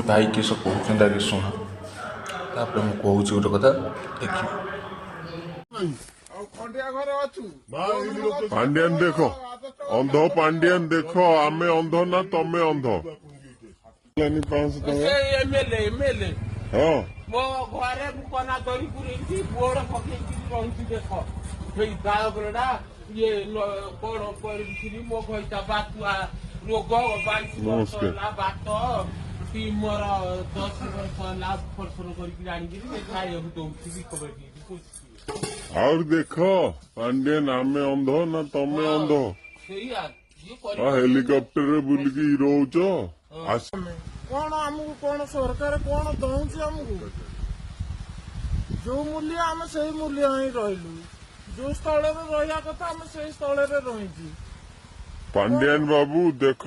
ଭାଇ କିସ କହୁଛନ୍ତି ଆଗେ ଶୁଣ, ତାପରେ ମୁଁ କହୁଛି ଗୋଟେ କଥା ଦେଖିବି। ପାଣ୍ଡିଆନ ଦେଖ, ଅନ୍ଧ ପାଣ୍ଡିଆନ ଦେଖ, ଆମେ ଅନ୍ଧ ନା ତମେ ଅନ୍ଧ? 500 ଟଙ୍କା ଏମଏଲଏ। ହଁ, ମୋ ଘରେ ମୁଁ କନା ଧରି ପୁରେଇଛି, ବୋର୍ଡ ପକେଇକି ରହୁଛି। ଦେଖ ସେଇ ତାପରେଟା ଇଏ କଣ କରିଥିଲି, ମୋ ଘଇତା ବାତୁଆ ରୋଗ 22 ବର୍ଷ ହେଲା, ବାତ ଟିମର 10 ବର୍ଷ ହେଲା, ଅପରେସନ କରିକି ଆଣିକିରି ଖାଇବାକୁ ଦଉଛି, ବିକ ବାଟିକି ପୋଷିଛି। ଆହୁରି ଦେଖ ପାଣ୍ଡିଆନ, ଆମେ ଅନ୍ଧ ନା ତମେ ଅନ୍ଧ? ସେଇଆ। ହେଲିକପ୍ଟରରେ ବୁଲିକି ରହୁଛ। କଣ ଆମକୁ କଣ ସରକାର କଣ ଦଉଛି ଆମକୁ? ଯୋଉ ମୂଲ୍ୟ ଆମେ ସେଇ ମୂଲ୍ୟ ହିଁ ରହିଲୁ, ଯୋଉ ସ୍ଥଳରେ ରହିବା କଥା ଆମେ ସେଇ ସ୍ଥଳରେ ରହିଛୁ। ପାଣ୍ଡିଆନ ବାବୁ ଦେଖ,